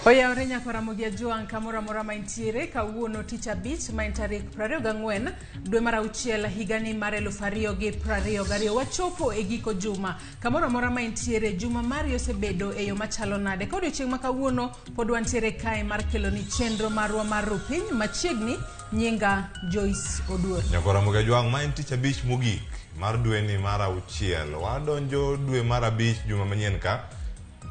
Oyawre nyaka Ramogi Ajwang' kamoro amora ma intiere kawuono tich abich ma en tarik 24 dwe mar auchiel higani mar 2022. Wachopo e giko juma. Kamoro amora ma intiere juma mari osebedo e yo machalo nade? Ka odiochieng' ma kawuono pod wantiere kae mar keloni chenro marwa mar rupiny machiegni nyinga Joyce Oduor. Nyaka Ramogi Ajwang' ma en tich abich mogik mar dweni mar auchiel. Wadonjo dwe mar abich juma manyien ka.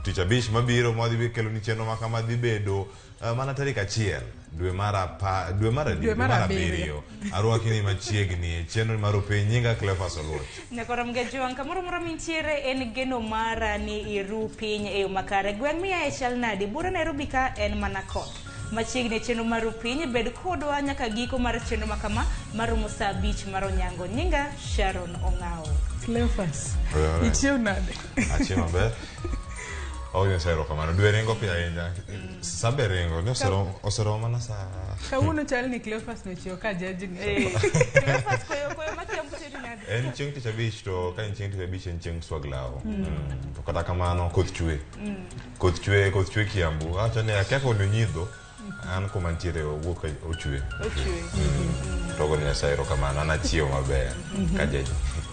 Tich abich mabiro mwadhi kelo ni chenro ma kama dhi bedo mana tarik achiel dwe mar apa dwe mar adi Dwe mar abiriyo. Arwaki ni machiegni e chenro mar Rupiny nyinga Cleophas Oluoch. Nyaka Ramogi Ajwang' kamoro amora mintiere en geno mara ni iru piny e yo makare. Gweng' miaye chal nadi? Buore Nairobi ka en mana koth. Machiegni e chenro mar Rupiny, bed kodwa nyaka giko mar chenro ma kama maromo saa abich mar onyango. Nyinga Sharon Ong'awo. Cleophas, Oyawre. ichiew nade? Achiew maber. Oh, Nyasaye erokamano. Dwe ringo piyo ahinya. Sa be ringo. Ni oseromo oseromo mana sa. Kawuono chal ni Cleophas nochiew ka jajni. Eh, Cleophas koyo koyo makiambu teri nade? En chieng' tich abich to ka en chieng' tich abich en chieng' swag law. To kata kamano koth chwe. Koth chwe koth chwe Kiambu. Awacho ni akia kono nyidho. An kuma ntiere owuok ka ochwe. Ochwe. To go Nyasaye erokamano. An achiew maber ka jaji.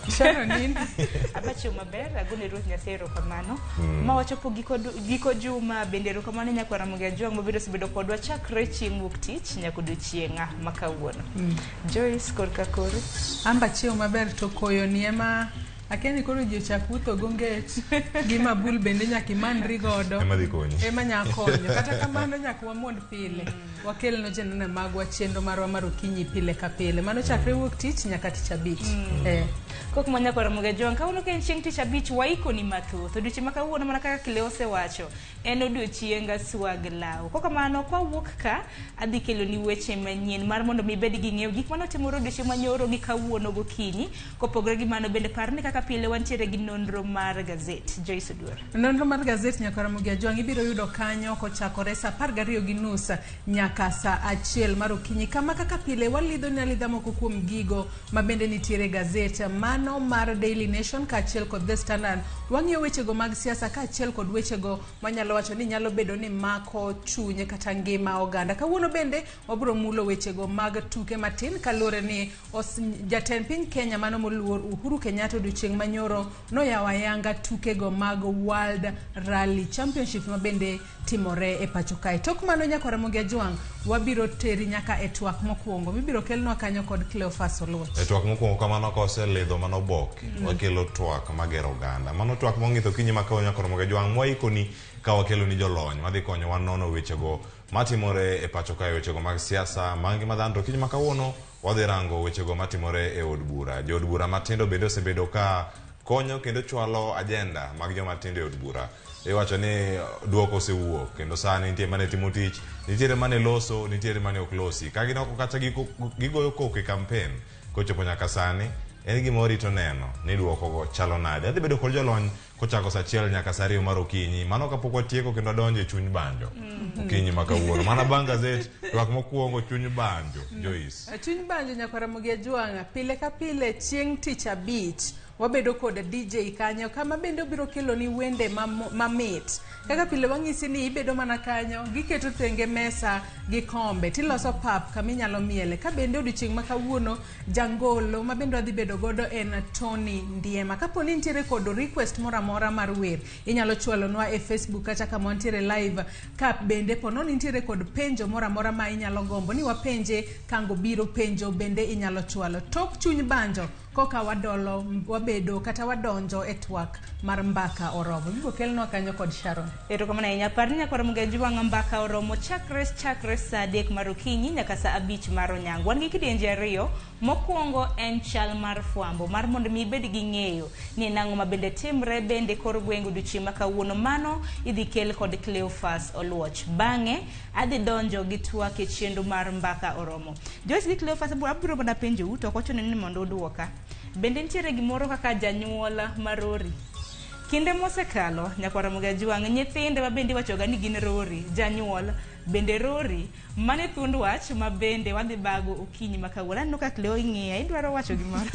Sharon in Aba chiew maber, agone Ruoth Nyasaye erokamano. Ma wachopo giko, giko juma bende erokamano nyaka Ramogi Ajwang' mabende osebedo kodwa chakre chieng' wuok tich nyaka odiochieng' ma kawuono. Joyce korka kori. Amba chiew maber to koyo ni ema akia ni koro ji ochak wuotho gonget gi mabul bende nyaka imanri godo. Ema dhi konyi. Ema nya konyo. Kata kamano nyaka wamond pile. Wakelno joneno magwa chenro marwa mar okinyi pile ka pile. Mano chakre wuok tich nyaka tich abich. Eh. Kok ma nyaka Ramogi Ajwang' kawuono ka en chieng' tich abich waikoni mathoth. Odiochieng' ma kawuono mana kaka Cleo osewacho en odiochieng swag law. Kokamano kwawuok ka adhi keloni weche manyien mar mondo mi ibed gi ng'eyo gik manotimore odiochieng' manyoro gi kawuono gokinyi. Kopogore gi mano bende par ni kaka pile wantiere gi nonro mar gazet. Joyce Oduor. Nonro mar gazet nyaka Ramogi Ajwang' ibiro yudo kanyo kochakore saa 12:30 nyaka saa 1 mar okinyi kama kaka pile walidho ni alidha moko kuom gigo ma bende nitiere gazet mano mar Daily Nation kaachiel kod The Standard. Wang'iyo wechego mag siasa kaachiel kod wechego manyalo wacho ni nyalo bedo ni mako chuny kata ngima oganda. Kawuono bende wabiro mulo wechego mag tuke matin kaluwore ni jatend piny Kenya mano moluor Uhuru Kenyatta odiochieng' manyoro noyawo ayanga tukego mag World Rally Championship ma bende timore e pacho kae. Tok mano nyaka Ramogi Ajwang' wabiro teri nyaka e twak mokwongo mibiro kelnwa kanyo kod Cleophas Oluoch. E twak mokwongo kamano ka oselidho mano oboke, wakelo twak magero oganda. Mano twak mong'ith okinyi ma kawuono nyaka Ramogi Ajwang' mwaikoni ka wakelo ni jolony madhi konyowa nono wechego matimore e pacho kae, wechego mag siasa, mag ngima dhano. To okinyi ma kawuono wadhi rango wechego matimore e od bura. Jood bura matindo bende osebedo ka konyo kendo chwalo agenda mag joma tindo e od bura. Iwacho ni duoko osewuok kendo sani nitie mane timo tich, nitiere mane loso, nitiere mane ok losi. Ka gin oko kacha gigoyo koko e campaign kochopo nyaka sani en gima warito neno ni duoko go chalo nade. Adhi bedo kod jolony kochako saa achiel nyaka saa ariyo mar okinyi. Mano kapok watieko kendo adonjo e chuny banjo. Okinyi ma kawuono. Mana bang' gazet, twak mokwongo chuny banjo. Joyce. Chuny banjo nyaka Ramogi Ajwang' pile ka pile chieng' tich abich wabedo kod DJ kanyo kama bende obiro keloni wende mamit. Kaka pile wang'isi ni ibedo mana kanyo, giketo tenge mesa gi kombe tiloso pap kama inyalo miele. Ka bende odiochieng' ma kawuono jangolo ma bende wadhi bedo godo en Tony Ndiema. Kapo ni nitiere kod request moro amora mar wer, inyalo chwalonwa e Facebook kata kama wantiere live. Ka bende pono ni nitiere kod penjo moro amora ma inyalo gombo ni wapenje kango biro penjo bende inyalo chwalo. Tok chuny banjo koka wadolo wabedo kata wadonjo e twak mar mbaka oromo. Ibiro kelnwa kanyo kod Sharon. Erokamano ahinya. Par ni nyaka Ramogi Ajwang' mbaka oromo chakre saa adek mar okinyi nyaka saa abich mar onyango. Wan gi kidienje ariyo. Mokwongo en chal mar fwambo mar mondo mi ibed gi ng'eyo ni nang'o ma bende timre bende kor gweng' odiochieng' ma kawuono. Mano idhi kel kod Cleophas Oluoch. Bang'e adhi donjo gi twak e chenro mar mbaka oromo. Joyce gi Cleophas abiro mana penjou to ok ochuno ni mondo uduoka. Bende nitiere gimoro kaka janyuol marori? Kinde mosekalo, nyakwar Ramogi Ajwang', nyithinde ma bende iwachoga ni gin rori, janyuol, Bende rori, mane thuond wach ma bende wadhi bago okinyi ma kawuono. Aneno ka Cleo ing'iya, idwaro wacho gimoro?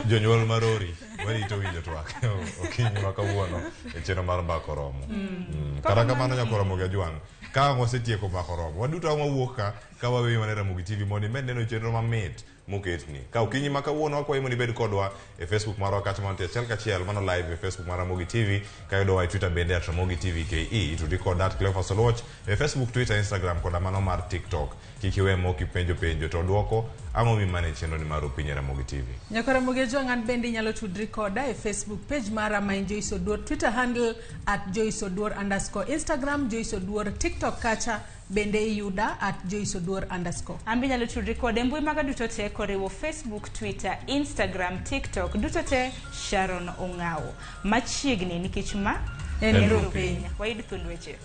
Jonyuol marori warito winjo twak okinyi ma kawuono e chenro mar Mbaka Oromo. Kata kamano nyaka Ramogi Ajwang', ka ang' wasetieko Mbaka Oromo, waduto ang' wawuok ka ka waweyi mana e Ramogi TV mondo imed neno chenro mamit moketni. Ka okinyi ma kawuono wakwayi mondo ibed kodwa e Facebook marwa kacha mantie achiel kachiel, mano live e Facebook mar Ramogi TV, ka yudowa e Twitter bende at Ramogi TV KE, itudi kod at Cleophas Oluoch e Facebook, Twitter, Instagram koda mano mar TikTok. Kik iwe mok ipenjo penjo to dwoko ang'o mimane chenro ni mar Opinyi Ramogi TV. Nyaka Ramogi Ajwang', an bende inyalo tudri koda e Facebook page mara ma en Joyce Oduor, Twitter handle at Joyce Oduor underscore, Instagram Joyce Oduor, TikTok kacha bende iyuda at Joyce Oduor underscore. An be inyalo tudri kode e mbui maga duto te koriwo Facebook, Twitter, Instagram, TikTok, duto te Sharon Ong'awo. Machiegni nikech ma En En Rupiny. Wayud thuond weche.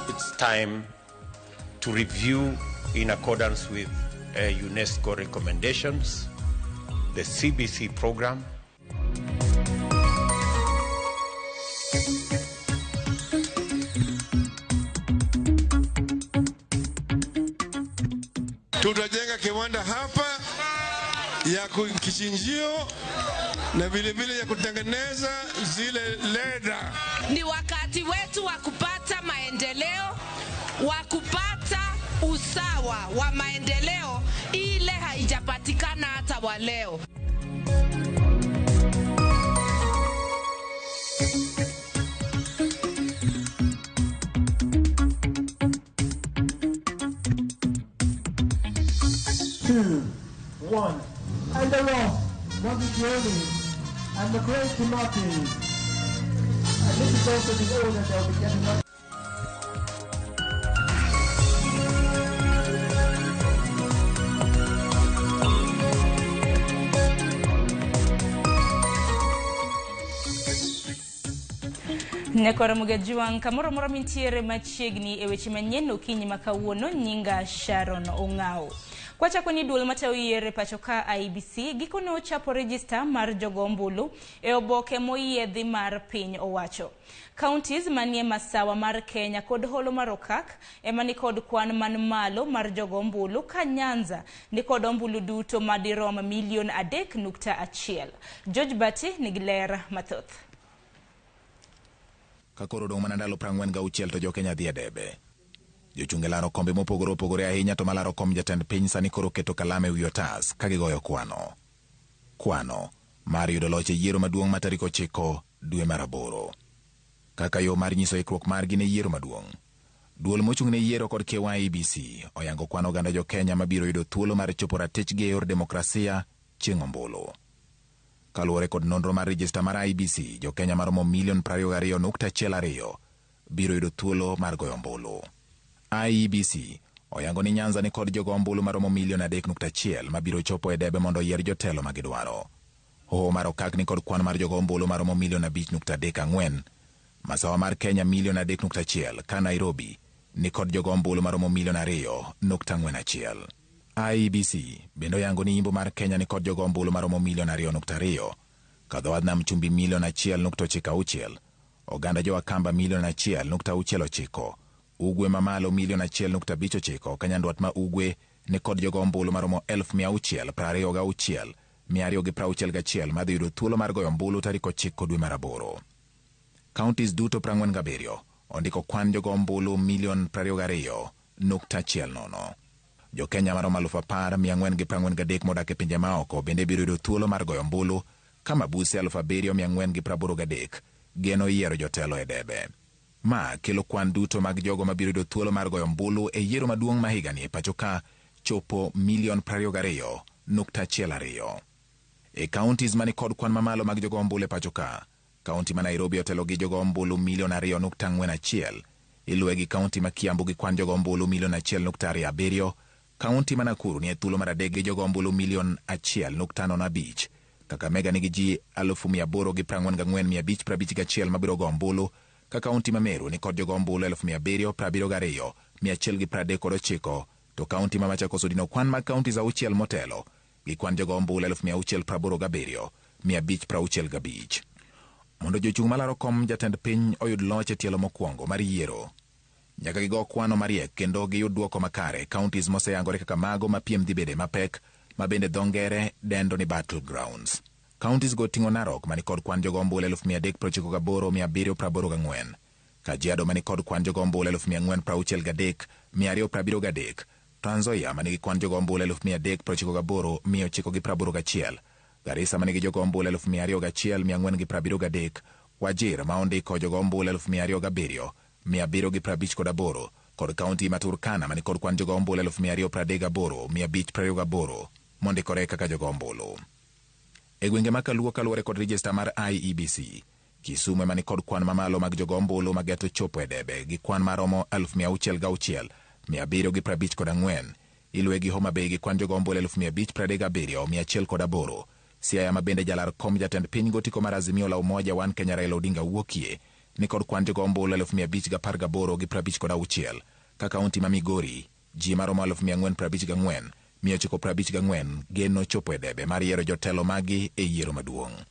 It's time to review, in accordance with UNESCO recommendations, the CBC program. Tutajenga kiwanda hapa ya kichinjio na vile vile ya kutengeneza zile leda. Ni wakati wetu wa kupata maendeleo, wa kupata usawa wa maendeleo ile haijapatikana hata wa leo. 2, 1, and they're off. Mwangi Kioni and McRae Kimati. And this is also the order they'll be getting up. Nyakwa Ramogi Ajwang', kamoro amora mintiere machiegni e weche manyien okinyi ma kawuono, nyinga Sharon Ong'awo. Kwachako ni duol matayo yiero e pacho ka IEBC gikone ochapo rejista mar jogo ombulu e oboke moyiedhi mar piny owacho. Counties manie masawa mar Kenya kod holo mar Okak ema nikod kwan man malo mar jogo ombulu ka Nyanza nikod ombulu duto madirom milion 3.1. George Bati nigi ler mathoth. Ka koro odong' mana ndalo 46 to jo-Kenya dhi e debe. Jochung' e laro kombe mopogore opogore ahinya to malaro kom jatend piny sani koro keto kalam e wi otas ka gigoyo kwano. Kwano mar yudo loch e yiero maduong' ma tarik 9 dwe mar 8. Kaka yo mar nyiso ikruok margi ne yiero maduong'. Duol mochung' ne yiero kod KYEBC oyango kwan oganda jo-Kenya mabiro yudo thuolo mar chopo ratichgi e yor demokrasia chieng' ombulu. Kaluwore kod nonro mar rejista mar IEBC, jo-Kenya maromo milion 22.12 biro yudo thuolo mar goyo ombulu. IEBC oyango ni Nyanza ni kod jogo ombulu maromo milion 3.1 mabiro chopo e debe mondo oyier jotelo magidwaro. Hoho mar Okak ni kod kwan mar jogo ombulu maromo milion 5.34, Masawa mar Kenya milion 3.1, ka Nairobi ni kod jogo ombulu maromo milion 2.41. IEBC bende oyango ni Imbo mar Kenya ni kod jogo ombulu maromo milion 2.2, Kadhowadh Nam Chumbi milion 1.96, Oganda jo Akamba milion 1.69, Ugwe mamalo milion 1.59, ka Nyandwat ma Ugwe ni kod jogo ombulu maromo 626,261 madhi yudo thuolo mar goyo ombulu tarik 9 dwe mar 8. Counties duto 47 ondiko kwan jogo ombulu milion 22.10. Jo-Kenya maromo 10,443 modak e pinje maoko bende biro yudo thuolo mar goyo ombulu ka mabuse 7,483 geno yiero jotelo e debe. Ma kelo kwan duto mag jogo mabiro yudo thuolo mar goyo ombulu e yiero maduong' ma higani e pacho ka chopo milion 22.12. E counties mani kod kwan mamalo mag jogo ombulu e pacho ka, kaunti ma Nairobi otelo gi jogo ombulu milion 2.41, iluwe gi kaunti ma Kiambu gi kwan jogo ombulu milion 1.27, kaunti ma Nakuru ni e thuolo mar 3 gi jogo ombulu milion 1.05, Kakamega nigi ji 844,551 mabiro go ombulu, ka kaunti ma Meru ni kod jogo ombulu 772,139, to kaunti ma Machakos odino kwan mag counties 6 motelo gi kwan jogo ombulu 687,565. Mondo jochung' malaro kom jatend piny oyud loch e tielo mokwongo mar yiero, nyaka gigo kwano mariek kendo giyud duoko makare counties moseyangore kaka mago ma piem dhi bede mapek ma bende dho ngere dendo ni battlegrounds. Counties go ting'o Narok mani kod kwan jogo ombulu 398,784, Kajiado mani kod kwan jogo ombulu 463,273, Trans Nzoia manigi kwan jogo ombulu 398,981, Garissa manigi jogo ombulu 201,473, Wajir ma ondiko jogo ombulu 207,758 kod kaunti ma Turkana mani kod kwan jogo ombulu 238,528 mondikore kaka jogo ombulu. E gwenge ma Kaluo kaluwore kod rejesta mar IEBC, Kisumu ema ni kod kwan mamalo mag jogo ombulu mageto chopo e debe gi kwan maromo 606,754. Iluwe gi Homa Bay gi kwan jogo ombulu 537,108. Siaya ma bende jalar kom jatend piny gotiko mar Azimio la Umoja One Kenya Raila Odinga wuokie ni kod kwan jogo ombulu 518,056. Ka kaunti ma Migori ji maromo 454,954 geno chopo e debe mar yiero jotelo magi e yiero maduong'.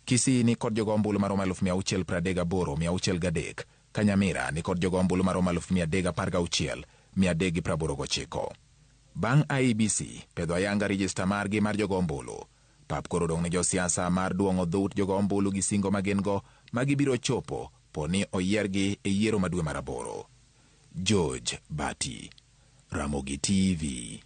Kisii ni kod jogo ombulu maromo 638,603, ka Nyamira ni kod jogo ombulu maromo 316,389. Bang' IEBC pedho ayanga rejesta margi mar jogo ombulu, pap koro odong' ne josiasa mar duong'o dhout jogo ombulu gi singo ma gin go ma gibiro chopo po ni oyiergi e yiero ma dwe mar aboro. George Bati, Ramogi TV.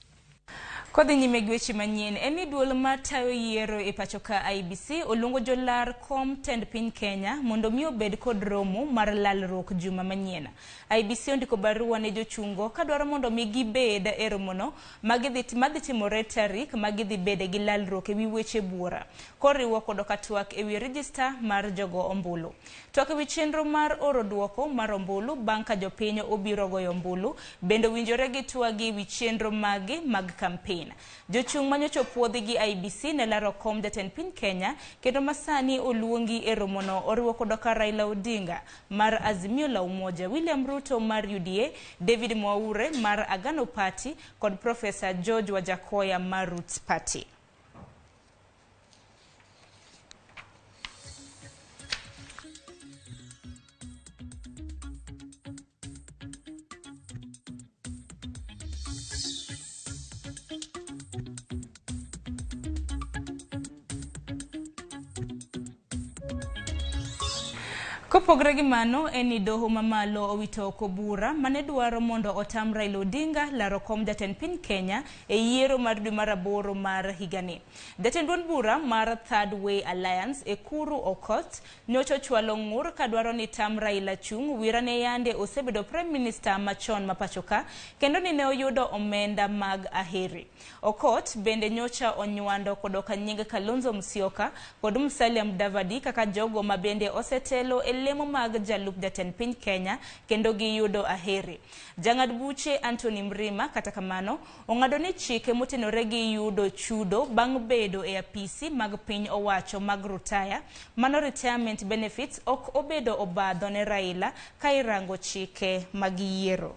Kodhi nyime gi weche manyien en ni duol matayo yiero e pacho ka IEBC oluongo jolar kom tend piny Kenya mondo mi obed kod romo mar lalruok juma manyien. IEBC ondiko barua ne jochungo kadwaro mondo mi gibed e romono madhi timore tarik ma gidhi bede gi lalruok ewi weche buora koriwo kodo ka twak ewi rejista mar jogo ombulu. Twak ewi chenro mar oro duoko mar ombulu bang' ka jopiny obiro goyo ombulu bende owinjore gi twagi ewi chenro magi mag kampen. Jochung' manyocha opuodhi gi IEBC ne laro kom jatend piny Kenya kendo masani oluongi e romono oriwo koda ka Raila Odinga mar Azimio la Umoja, William Ruto mar UDA, David Mwaure mar Agano Party kod Professor George Wajackoyah mar Roots Party. Kopogore gi mano en ni doho mamalo owito oko bura mane dwaro mondo otam Raila Odinga laro kom jatend piny Kenya e yiero mar dwe mar aboro mar higani. Jatend duond bura mar Third Way Alliance Ekuru Aukot nyocha ochwalo ng'ur kadwaro ni tam Raila chung' wira ne yande osebedo Prime Minister machon ma pacho ka kendo ni ne oyudo omenda mag aheri. Aukot bende nyocha onywando kodoka nying Kalonzo Musyoka kod Musalia Mudavadi kaka jogo ma bende osetelo e lemo mag jalup jatend piny Kenya kendo giyudo aheri. Jang'ad buche Anthony Mrima kata kamano ong'ado ni chike motenore gi yudo chudo bang' bedo e apisi mag piny owacho mag rutaya mano retirement benefits ok obedo obadho ne Raila ka irango chike mag yiero.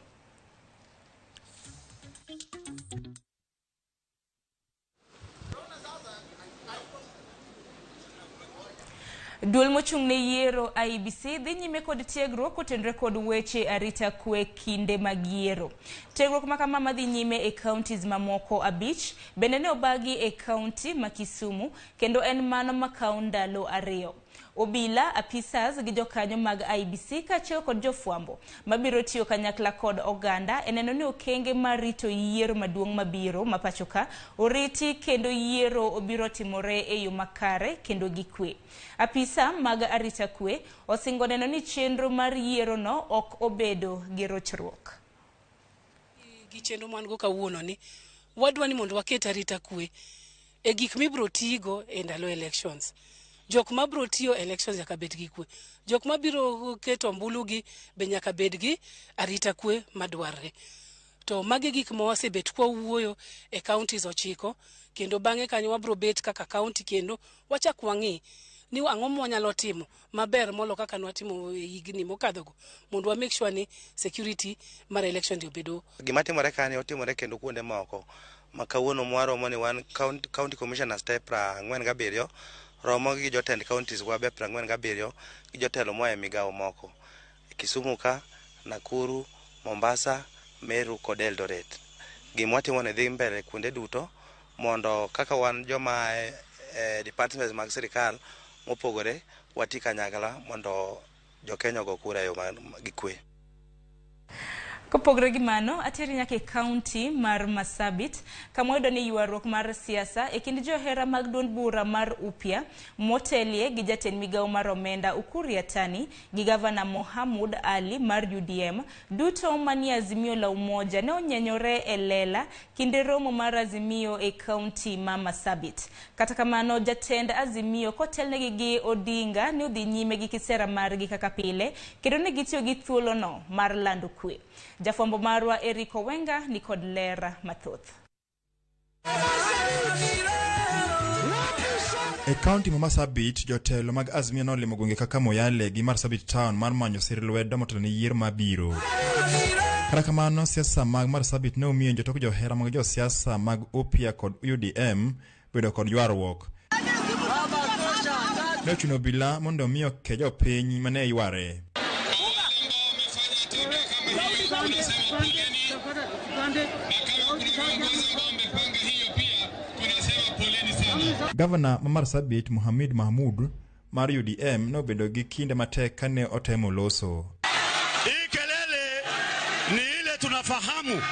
Duol mochung' ne yiero IEBC dhi nyime kod tiegruok kotenore kod weche arita kwe kinde mag yiero. Tiegruok ma kama madhi nyime e counties mamoko 5 bende ne obagi e county ma Kisumu kendo en mano makawo ndalo 2. Obila, apisas gi jokanyo mag IEBC kaachiel kod jofwambo mabiro tiyo kanyakla kod oganda e neno ni okenge mar rito yiero maduong' mabiro ma pacho ka oriti kendo yiero obiro timore e yo makare kendo gi kwe. Apisa mag arita kwe osingo neno ni chenro mar yiero no ok obedo gi rochruok. Gi chenro man go kawuono ni wadwa ni mondo waket arita kwe e gik mibiro tigo e ndalo elections. Jok mabiro tiyo elections nyaka bed gi kwe. Jok mabiro keto ombulu gi be nyaka bed gi arita kwe madwarre. To magi gik ma wasebet kwa wuoyo e counties 9 kendo bang'e kanyo wabiro bet kaka county kendo wachak wang'i ni ang'o ma wanyalo timo maber molo kaka nwatimo e higni mokadhogo mondo wa make sure ni security mar election di obedo. Gima timore kanyo otimore kendo kuonde moko ma kawuono mwaromo ni wan county commissioners te 47 Romo gi jotend counties wa be 47 gi jotelo moa e migawo moko. Kisumu ka, Nakuru, Mombasa, Meru kod Eldoret. Gima watimo ni dhi mbele kuonde duto mondo kaka wan joma e departments mag sirikal mopogore wati kanyakla mondo jo-Kenya ogo kura e yo gi kwe. Kopogore gi mano, ateri nyaka e kaunti mar Marsabit, kama wayudo ni ywaruok mar siasa e kind johera mag duond bura mar Upya motelie gi jatend migawo mar omenda Ukur Yatani gi gavana Mohamud Ali mar UDM duto manie Azimio la Umoja ne onyenyore e lela kinde romo mar Azimio e kaunti ma Marsabit. Kata kamano, jatend Azimio kotelnegi gi Odinga ne odhi nyime gi kisera margi kaka pile kendo ne gitiyo gi thuolono mar lando kwe. Jafwambo marwa Eric Owenga ni kod ler mathoth. E kaunti ma Marsabit, jotelo mag Azimio nolimo gwenge kaka Moyale gi Marsabit town mar manyo sir lwedo motelo ne yiero mabiro. Kata kamano, siasa mag Marsabit ne omienjo tok johera mag josiasa mag Upya kod UDM bedo kod ywaruok. Ne ochuno obila mondo mi oke jopiny mane yware. Gavana ma Marsabit Mohamed Mahmoud mar UDM nobedo gi kinde matek kane otemo loso. Hii kelele ni ile tunafahamu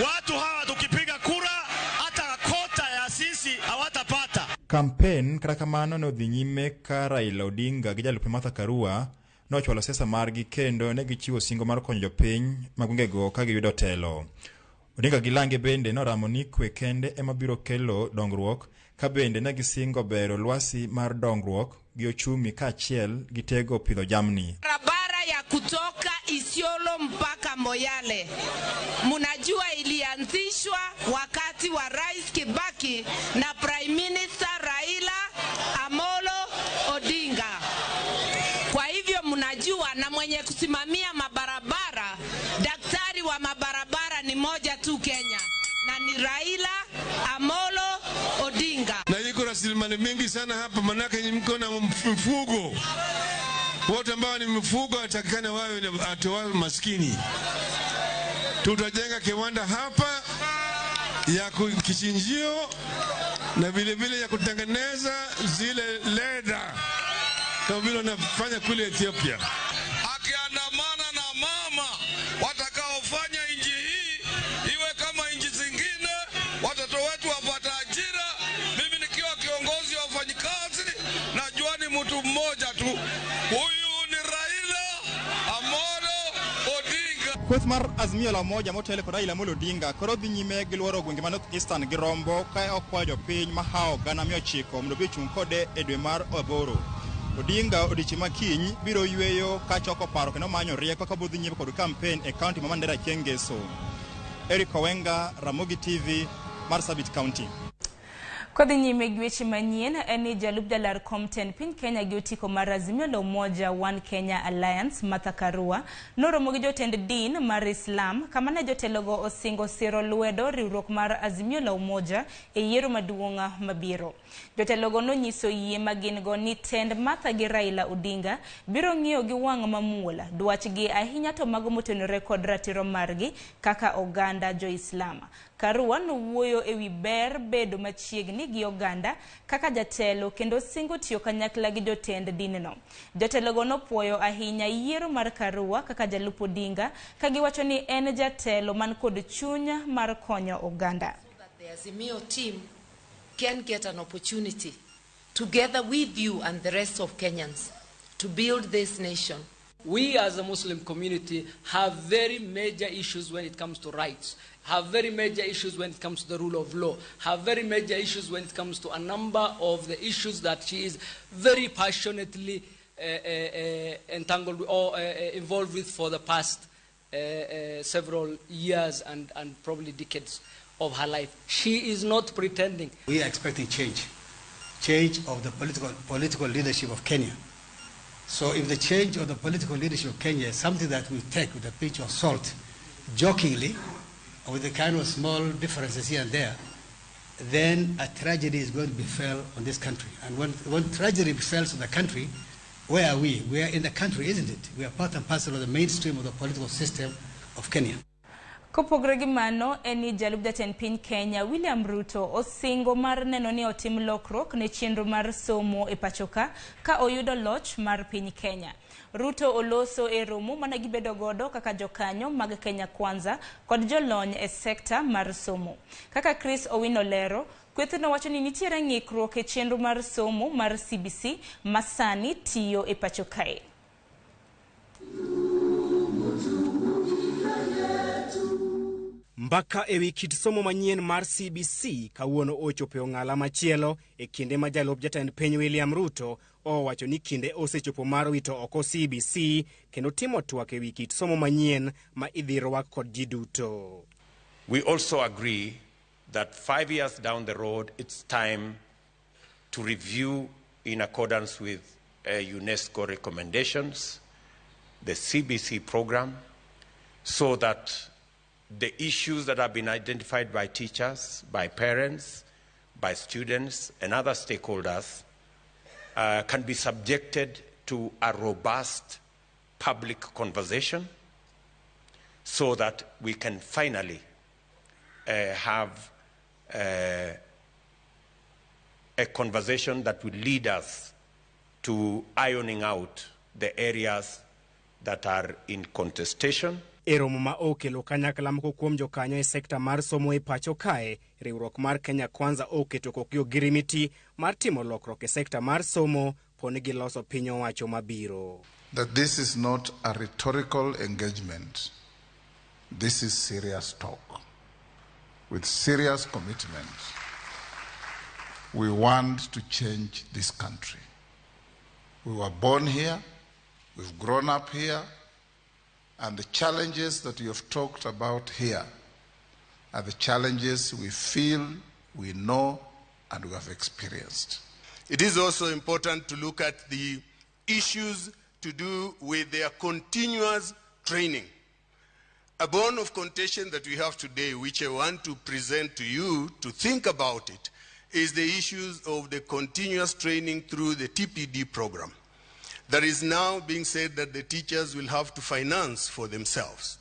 watu hawa tukipiga kura hata kota ya sisi hawatapata. Kampen kata kamano ne odhi nyime ka Raila Odinga gi jalupne Martha Karua nochwalo siasa margi kendo ne gichiwo singo mar konyo jopiny ma gwengego ka giyudo telo. Odinga gi lange bende noramo ni kwe kende ema biro kelo dongruok ka bende ne gisingo bero lwasi mar dongruok gi ochumi kaachiel gi tego pidho jamni. Barabara ya kutoka Isiolo mpaka Moyale, munajua ilianzishwa wakati wa Rais Kibaki na Prime Minister Raila Amolo Odinga. Kwa hivyo mnajua, na mwenye kusimamia mabarabara, daktari wa mabarabara ni moja tu Kenya, na ni Raila Amolo Odinga. Na iko rasilimali mingi sana hapa, manake mko na mfugo. Wote ambao ni mfugo watakikana wawe atowawe maskini. Tutajenga kiwanda hapa ya kichinjio na vile vile ya kutengeneza zile leda kama vile wanafanya kule Ethiopia. Akiandamana na mama watakaofanya nchi hii iwe kama nchi zingine, watoto wetu wapata ajira. Mimi nikiwa kiongozi wa wafanyikazi najua ni mtu mmoja tu, huyu ni Raila Amolo Odinga. Kweth mar Azimio la Umoja motelo kod Raila Amolo Odinga koro dhi nyime gi luoro gwenge ma North Eastern gi Rombo ka okwayo jopiny mahawo 900 mondo obi ochung' kode e dwe mar 8. Odinga odiechieng' ma kiny biro yweyo ka choko paro kendo manyo rieko ka bodhi nyime kod kampen e kaunti ma Mandera chieng' ngeso. Eric Owenga, Ramogi TV, Marsabit County. Kodhi nyime gi weche manyien en ni jalup jalar kom tend piny Kenya gi otiko mar Azimio la Umoja One Kenya Alliance Martha Karua noromo gi jotend din mar Islam kama ne jotelogo osingo siro lwedo riwruok mar Azimio la Umoja e yiero maduong' mabiro. Jotelogo nonyiso yie ma gin go ni tend Martha gi Raila Odinga biro ng'iyo gi wang' mamuol dwachgi ahinya to mago motenore kod ratiro margi kaka oganda jo-Islam. Karua nowuoyo ewi ber bedo machiegni gi oganda kaka jatelo kendo singo tiyo kanyakla gi jotend dinno. Jotelogo nopuoyo ahinya yiero mar Karua kaka jalup Odinga ka giwacho ni en jatelo man kod chuny mar konyo oganda. So that the Azimio team can get an opportunity together with you and the rest of Kenyans to build this nation. We as a Muslim community have very major issues when it comes to rights, have very major issues when it comes to the rule of law, have very major issues when it comes to a number of the issues that she is very passionately entangled or involved with for the past several years and probably decades of her life. She is not pretending. We are expecting change, change of the political leadership of Kenya. So if the change of the political leadership of Kenya is something that we take with a pinch of salt, jokingly, with the kind of small differences here and there, then a tragedy is going to befell on this country. And when tragedy befalls on the country, where are we? We are in the country, isn't it? We are part and parcel of the mainstream of the political system of Kenya. Kopogore gi mano en ni jalup jatend piny Kenya William Ruto osingo mar neno ni otim lokruok ne chenro mar somo e pachoka ka oyudo loch mar piny Kenya. Ruto oloso e romo mane gibedo godo kaka jokanyo mag Kenya Kwanza kod jolony e sekta mar somo. Kaka Chris Owino lero, kwethno wacho ni nitiere ng'ikruok e chenro mar somo mar CBC masani tiyo e pacho kae. Mbaka ewi kit somo manyien mar CBC kawuono ochopo e ong'ala machielo e kinde ma jalup jatend piny William Ruto owacho ni kinde osechopo mar wito oko CBC kendo timo twak ewi kit somo manyien ma idhi rwak kod ji duto. We also agree that 5 years down the road, it's time to review in accordance with UNESCO recommendations, the CBC program, so that the issues that have been identified by teachers, by parents, by students, and other stakeholders can be subjected to a robust public conversation so that we can finally have a conversation that will lead us to ironing out the areas that are in contestation. E romo ma okelo kanyakla moko kuom jokanyo e sekta mar somo e pacho kae, riwruok mar Kenya Kwanza oketo kokgi ogirimiti mar timo lokruok e sekta mar somo poni giloso piny owacho mabiro. That this is not a rhetorical engagement. This is serious talk with serious commitment. We want to change this country. We were born here, we've grown up here, and the challenges that you have talked about here are the challenges we feel, we know, and we have experienced. It is also important to look at the issues to do with their continuous training. A bone of contention that we have today, which I want to present to you to think about it, is the issues of the continuous training through the TPD program. There is now being said that the teachers will have to finance for themselves.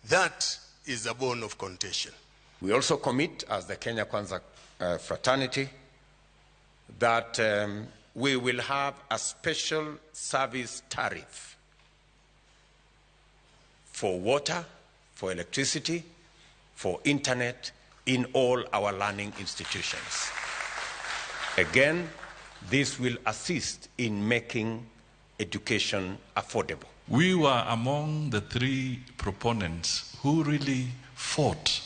That is a bone of contention. We also commit as the Kenya Kwanza fraternity that we will have a special service tariff for water, for electricity, for internet in all our learning institutions. Again, this will assist in making education affordable. We were among the three proponents who really fought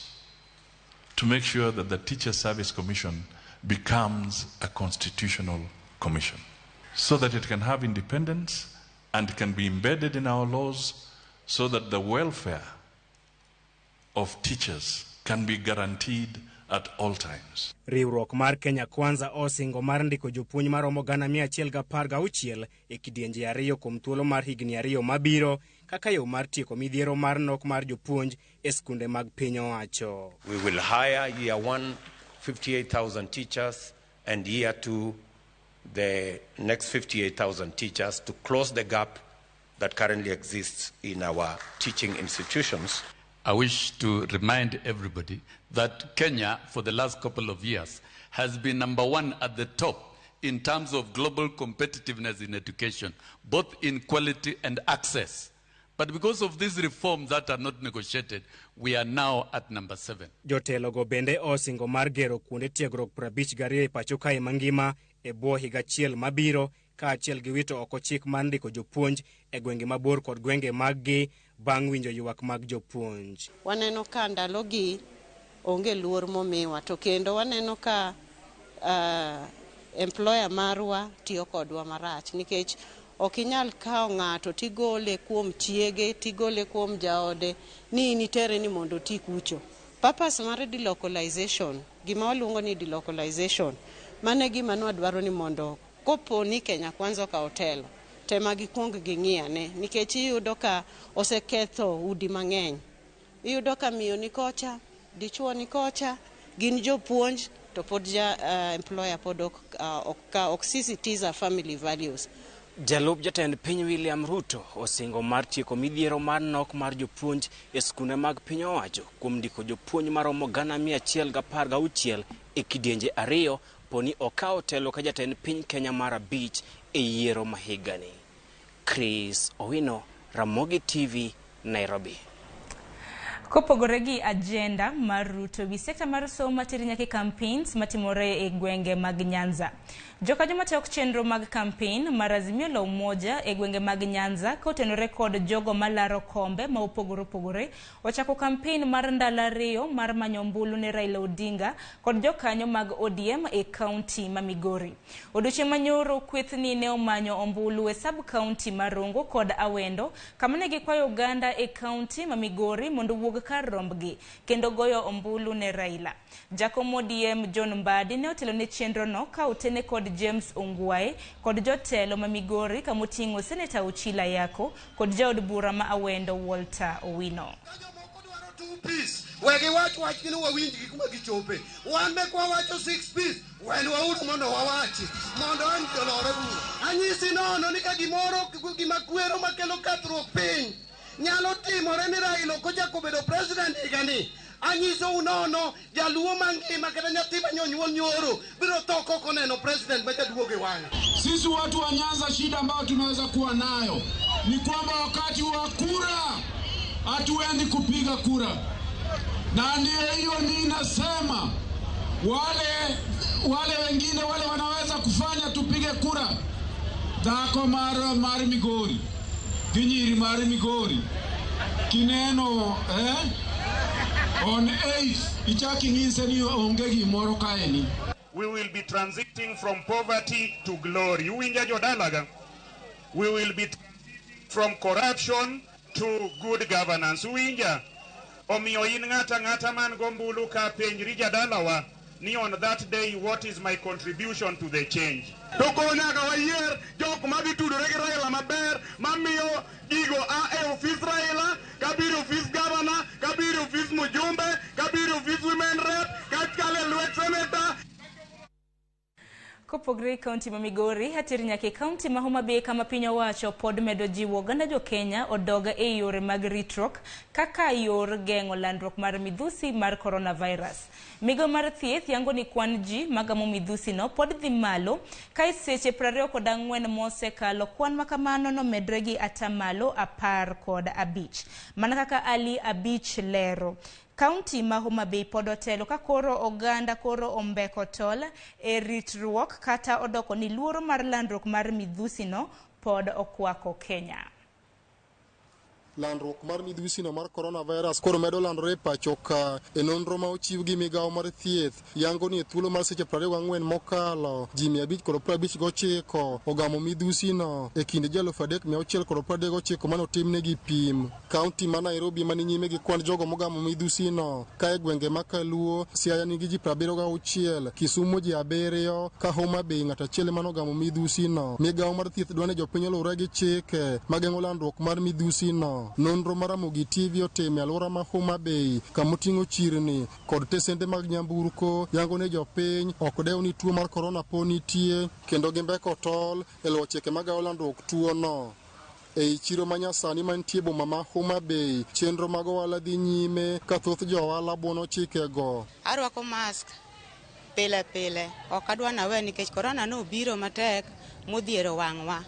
to make sure that the Teacher Service Commission becomes a constitutional commission so that it can have independence and can be embedded in our laws so that the welfare of teachers can be guaranteed at all times. Riwruok mar Kenya Kwanza osingo mar ndiko jopuonj maromo 116 e kidienje ariyo kuom thuolo mar higni ariyo mabiro kaka yo mar tieko midhiero mar nok mar jopuonj e skunde mag piny owacho. We will hire year 1 58,000 teachers and year 2 the next 58,000 teachers to close the gap that currently exists in our teaching institutions. I wish to remind everybody that Kenya, for the last couple of years, has been number one at the top in terms of global competitiveness in education, both in quality and access. But because of these reforms that are not negotiated, we are now at number 7. Jotelogo bende osingo mar gero kuonde tiegruok 52 e pacho kae mangima e bwo higa achiel mabiro, kaachiel gi wito oko chik mar ndiko jopuonj e gwenge mabor kod gwenge maggi bang' winjo ywak mag jopuonj. Waneno ka ndalogi onge luor momiwa, to kendo waneno ka employer marwa tiyo kodwa marach, nikech ok inyal kawo ng'ato tigole kuom chiege, tigole kuom jaode ni in itere ni mondo oti kucho. Purpose mar delocalization, gima waluongo ni delocalization, mano e gima nwadwaro ni mondo kopo ni Kenya Kwanza okawo telo, tema gikuong ging'iyane, nikech iyudo ka oseketho udi mang'eny. Iyudo ka miyo ni kocha, dichuo ni kocha, gin jopuonj, To pod ja employer pod ok, ok, ka, ok sisitiza family values. Jalup jatend piny William Ruto osingo mar tieko midhiero mar nok mar jopuonj e skunde mag piny owacho kuom ndiko jopuonj maromo 116,000 e kidienje ariyo poni okawo telo ka jatend piny Kenya mar abich e yiero ma higani. Chris Owino, Ramogi TV, Nairobi. Kopogore gi agenda mar Ruto wi sekta mar somo materi nyaka e campaigns matimore e gwenge mag Nyanza. Jokanyo matok chenro mag campaign mar Azimio la Umoja e gwenge mag Nyanza kotenore kod jogo malaro kombe ma opogore opogore ochako campaign mar ndalo ariyo mar manyo ombulu ne Raila Odinga kod jokanyo mag ODM e kaunti ma Migori. Odiochieng' manyoro kwethni ne omanyo ombulu e sub kaunti ma Rongo kod Awendo kama ne gikwayo oganda e kaunti ma Migori mondo owuog kar rombgi kendo goyo ombulu ne Raila. Jakom ODM John Mbadi ne otelo ne chenro no ka otene kod James Ongwae kod jotelo ma Migori kamoting'o Seneta Ochila Ayacko kod jaod bura ma Awendo Walter Owino. Peace. We giwach wach ni wawinj gi kuma gichope. Wan mekwa wacho 6 piece, wenwauru mondo wawachi, mondo an jolore bura. Anyisi nono ni ka gimoro gima kwero makelo kethruok piny nyalo timore ni Raila ok ochako bedo president higani. Anyisou nono jaluo mangima kata nyathi manyonyuol nyoro biro tho kok oneno president ma jaduogo e wang'e. Sisi watu wa Nyanza, shida ambayo tunaweza kuwa nayo ni kwamba wakati wa kura hatuendi kupiga kura, na ndio hiyo ninasema wale wengine wale wanaweza kufanya tupige kura dhako mar Migori gi nyiri mar Migori kineno on 8 ichaki ng'ise ni onge gimoro kaeni. We will be transiting from poverty to glory. Uwinja jodalaga. We will be transiting from corruption to good governance. Uwinja. Omiyo in ng'ata ng'ata man gombulu ka penjri jadalawa ni on that day what is my contribution to the change. To koro nyaka wayier jok madhi tudore gi Raila maber mamiyo gigo a e ofis Raila kabiro ofis governor kabiro ofis mjumbe kabiro ofis women rep kakalo e lwet senator. Kopogre gi kaunti ma Migori, ateri nyaka e kaunti ma Homa Bay kama piny owacho pod medo jiwo oganda jo Kenya odog e yore mag ritruok kaka yor geng'o landruok mar midhusi mar coronavirus. Migawo mar thieth yango ni kwan ji magamo midhusi no pod dhi malo ka e seche 24 mosekalo kwan makamano nomedre gi atamalo 15. Mana kaka Ali Abich lero. Kaunti ma Homa Bay pod otelo ka koro oganda koro ombeko tol e ritruok kata odoko ni luoro mar landruok mar midhusi no pod okwako Kenya. Landruok mar midhusi no mar coronavirus koro medo landore e pacho ka. E nonro ma ochiw gi migawo mar thieth yango ni e thuolo mar seche 24 mokalo ji 559 ogamo midhusi no e kind ji 3639 manotimnegi pim. Kaunti ma Nairobi mani nyime gi kwan jogo mogamo midhusi no ka e gwenge ma Kaluo, Siaya nigi ji 76, Kisumu ji 7, ka Homa Bay ng'ato achiel manogamo midhusi no. Migawo mar thieth dwa ni jopiny oluwre gi chike mageng'o landruok mar midhusi no. Nonro mar Ramogi TV otimo e alwora ma Homa Bay kamoting'o chirni kod tesende mag nyamburko yango ni jopiny ok dew ni tuo mar korona po nitie kendo gimbeko tol e luwo chike magawo landruok tuo no. Ei chiro manyasani mantie boma ma Homa Bay, chenro mag ohala dhi nyime ka thoth jo ohala buono chikego. Arwako mask pile pile, ok adwa nawe nikech korona nobiro matek modhiero wang'wa.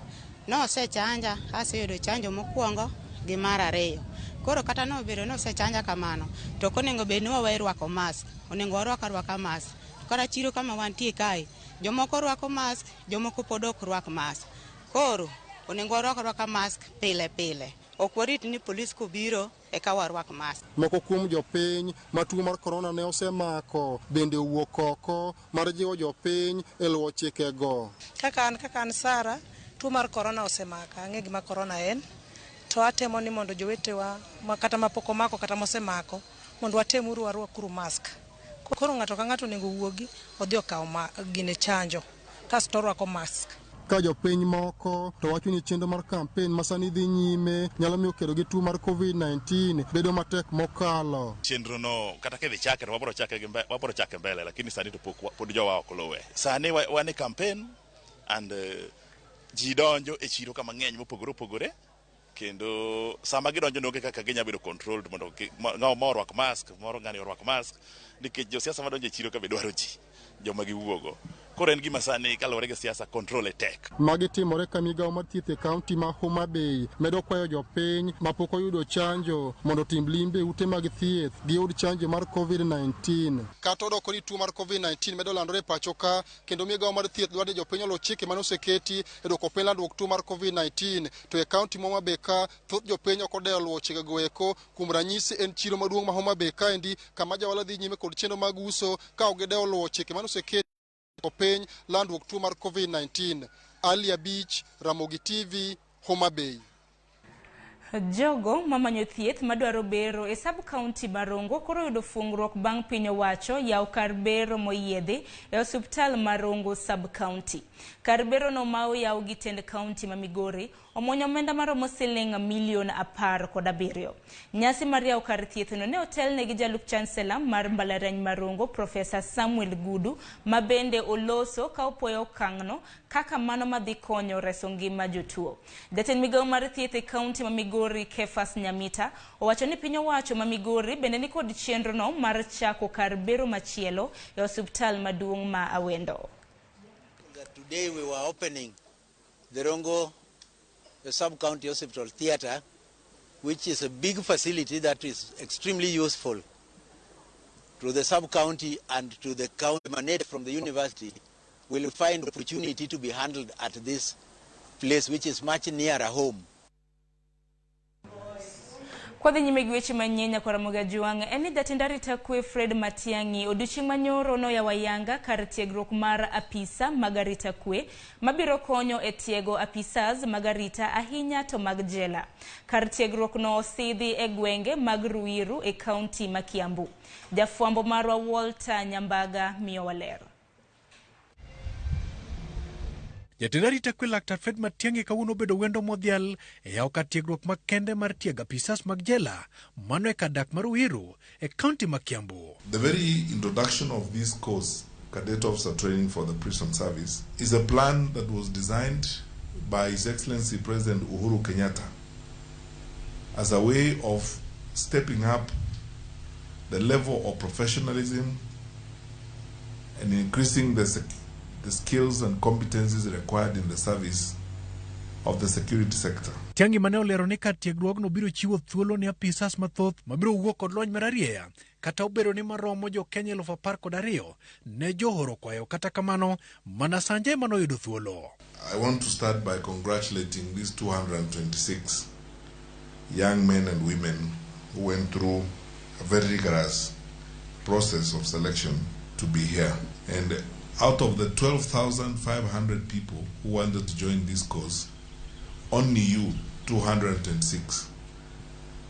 Nosechanja, aseyudo chanjo mokwongo gi mar ariyo. Koro kata nobedo nosechanja kamano, to ok onego bed ni wawe rwako mask, onego warwak arwaka mask. Kata chiro kama wantie kae, jomoko rwako mask, jomoko pod ok rwak mask. Koro onego warwak arwaka mask pile pile. Ok warit ni polis kobiro eka warwak mask. Moko kuom jopiny ma tuo mar korona ne osemako bende owuok oko mar jiwo jopiny e luwo chikego. Kaka an Sara, tuo mar korona osemaka, ang'e gima korona en. To atemo ni mondo jowetewa kata mapok omako kata mosemako mondo watemuru warwakuru mask. Koro ng'ato ka ng'ato onego owuogi odhi okaw gine chanjo kasto orwako mask. Ka jopiny moko to wacho ni chenro mar kampen ma sani dhi nyime nyalo miyo kedo gi tuo mar COVID-19 bedo matek mokalo. Chenro no kata kidhi chake to wabro chake gi wabro chake mbele, lakini sani to pok pod jowa ok luwe. Sani wan e campaign and ji donjo e chiro kama ng'eny mopogore opogore, kendo sama gidonjo no onge kaka ginya bedo controlled mondo ng'awo ma orwak mask, moro ng'ani orwak mask, nikech josiasa madonjo e chiro ka be dwaro ji joma giwuogo. Koro en gima sani kaluwore gi siasa control e tek. Magi timore ka migawo mar thieth e kaunti ma Homa Bay medo kwayo jopiny mapok oyudo chanjo mondo otim limbe e ute mag thieth giyud chanjo mar COVID-19. Kata odoko ni tuo mar COVID-19 medo landore e pacho ka, kendo migawo mar thieth dwaro ni jopiny oluw chike mane oseketi e duoko piny landruok tuo mar COVID-19. To e kaunti ma Homa Bay ka, thoth jopiny ok odewo luwo chikego eko. Kuom ranyisi en chiro maduong' ma Homa Bay kaendi, kama johala dhi nyime kod chenro mag uso ka ok gidewo luwo chike mane oseketi piny landruok tuo mar COVID-19. Ali Abich, Ramogi TV, Homa Bay. Jogo mamanyo thieth madwaro bero e sub-county ma Rongo koro yudo fungruok bang' piny owacho yawo kar bero moyiedhi e osiptal ma Rongo sub-county. Kar bero no ma oyaw gi tend county ma Migori omuonyo omenda maromo siling milion 17. Nyasi mar yawo kar thieth no ne otelne gi jalup chancellor mar mbalariany ma Rongo, Professor Samuel Gudu, ma bende oloso ka opuoyo okang'no kaka mano madhi konyo reso ngima jotuo. Jatend migawo mar thieth e kaunti ma Migori, Kefas Nyamita, owacho ni piny owacho ma Migori bende nikod chenro no mar chako kar bero machielo e osiptal maduong' ma Awendo. Today we were opening the Rongo Sub-County Hospital Theatre, which is a big facility that is extremely useful to the sub-county and to the county emanate from the university will find opportunity to be handled at this place, which is much nearer home. Kwadhi nyime gi weche manyien nyakwa Ramogi Ajwang' en ni jatend arita kwe Fred Matiang'i odiochieng' manyoro noyawo ayanga kar tiegruok mar apisa mag arita kwe mabiro konyo e tiego apisas mag arita ahinya to mag jela. Kar tiegruok no osidhi e gwenge mag Ruiru e kaunti ma Kiambu. Jafwambo marwa Walter Nyambaga miyowa ler. Jatend arita kwe Laktar Fred Matiang'i kawuono obedo wendo modhial e yawo kar tiegruok makende mar tiego apisas mag jela mano e kar dak mar Ruiru e kaunti ma Kiambu. The very introduction of this course, Cadet Officer Training for the Prison Service, is a plan that was designed by His Excellency President Uhuru Kenyatta as a way of stepping up the level of professionalism and increasing the skills and competencies required in the service of the security sector. Matiang'i mane olero ni kar tiegruogno biro chiwo thuolo ne apisas mathoth mabiro wuok kod lony mararieya kata obedo ni maromo jo Kenya 12,000 ne johoro kwayo, kata kamano mana Sanje ema noyudo thuolo. I want to start by congratulating these 226 young men and women who went through a very rigorous process of selection to be here. And out of the 12,500 people who wanted to join this course, only you, 226,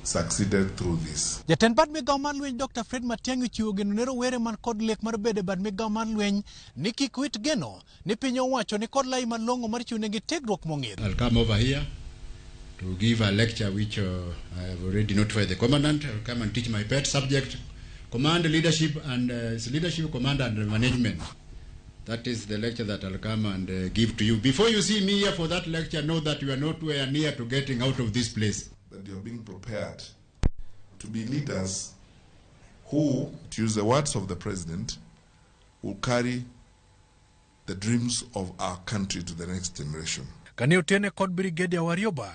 succeeded through this. Jatend bad migawo mar lweny Dr. Fred Matiang'i ochiwo geno ne rowere man kod lek mar bedo e bad migawo mar lweny ni kik wit geno ni piny owacho ni kod lai malong'o mar chiwo negi tiegruok mong'ith. I'll come over here to give a lecture which I have already notified the commandant. I'll come and teach my pet subject, command leadership and leadership, command and management. That is the lecture that I'll come and give to you. Before you see me here for that lecture, know that you are not nowhere near to getting out of this place. That you are being prepared to be leaders who, to use the words of the president, will carry the dreams of our country to the next generation. Kane otene kod Brigadier Warioba,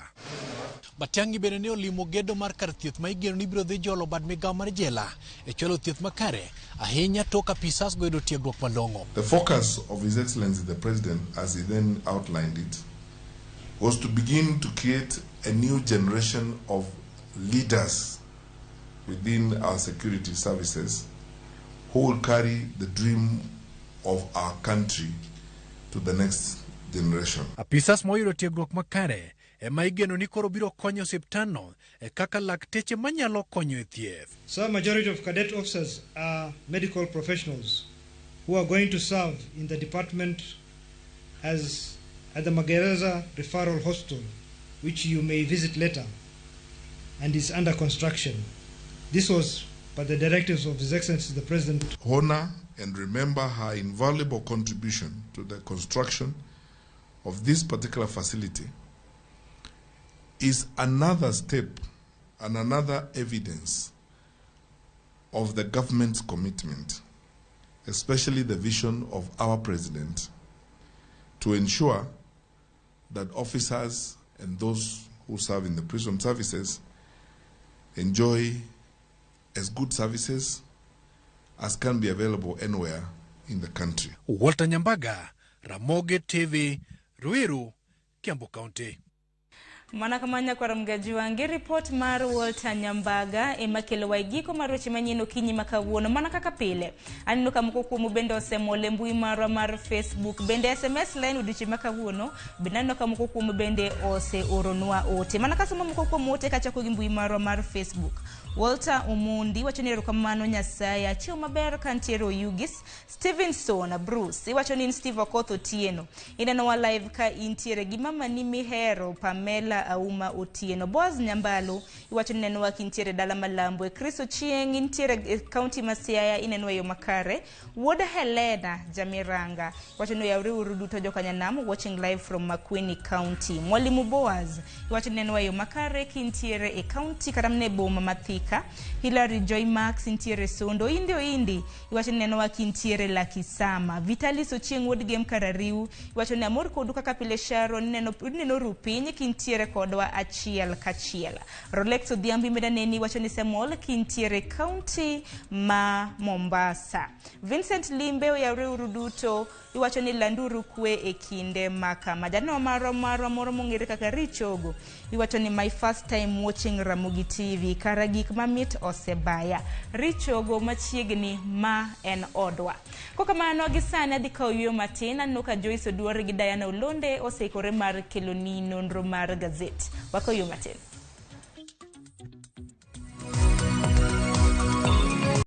Matiang'i bende ne olimo gedo mar kar thieth ma igeno ni biro dhi jolo bad migawo mar jela e chwalo thieth makare ahinya tok apisas go yudo tiegruok malong'o. The focus of His Excellency the President, as he then outlined it, was to begin to create a new generation of leaders within our security services who will carry the dream of our country to the next generation. Apisas moyudo tiegruok makare ema igeno ni koro biro konyo osiptandno e kaka lakteche manyalo konyo e thieth. So a majority of cadet officers are medical professionals who are going to serve in the department as at the Magereza Referral Hospital, which you may visit later, and is under construction. This was by the directives of His Excellency the President. Honor and remember her invaluable contribution to the construction of this particular facility is another step and another evidence of the government's commitment, especially the vision of our president, to ensure that officers and those who serve in the prison services enjoy as good services as can be available anywhere in the country. Walter Nyambaga, Ramogi TV, Ruiru, Kiambu County. Mana kamanya kwa ramgaji wange report mar Walter Nyambaga ema kelo waigiko mar weche manyien okinyi ma kawuono mana kaka pile. Aneno ka moko kuomu bende osemol e mbui marwa mar Facebook, bende SMS line odiochieng' ma kawuono bende aneno ka moko kuomu bende oseoronwa ote. Mana kasomo moko kuom ote kachako gi mbui marwa mar Facebook. Walter Omondi wacho ni erokamano Nyasaye, achiew maber kantiere Oyugis. Stevenson Bruce iwacho ni in Steve Okoth Otieno, inenowa live ka intiere gi mama ni mihero Pamela Auma Otieno. Boaz Nyambalo iwacho ni inenowa kintiere dala Malambwe. Chris Ochieng intiere e county ma Siaya, inenowa e yo makare. Wuod Helena Jamiranga iwacho ni oyawre uru duto jokanyanam, watching live from Makueni County. Mwalimu Boaz iwacho ni inenowa e yo makare kintiere e county kata mana e boma ma Thika. Hilary Joy Max intiere Sondo. Indi Oindi iwacho ni inenowa kintiere Lakisama. Vitalis Ochieng wuod Gem Karariu iwacho ni amor kodu kaka pile. Sharon ineno rupiny kintiere kodwa achiel kachiel. Rolex Odhiambo imeda neni iwacho ni Semol kintiere county ma Mombasa. Vincent Limbe oyawre uru duto iwacho ni landuru kwe e kinde ma kama. Janeno marwa moro mong'ere kaka Richogo iwacho ni my first time watching Ramogi TV, kara gik mamit osebaya. Richogo machiegni ma en odwa. Kokamano gi sani adhi kawo yueyo matin. Aneno ka Joyce Oduor gi Diana Olonde oseikore mar keloni nonro mar gazet. Wakawo yueyo matin.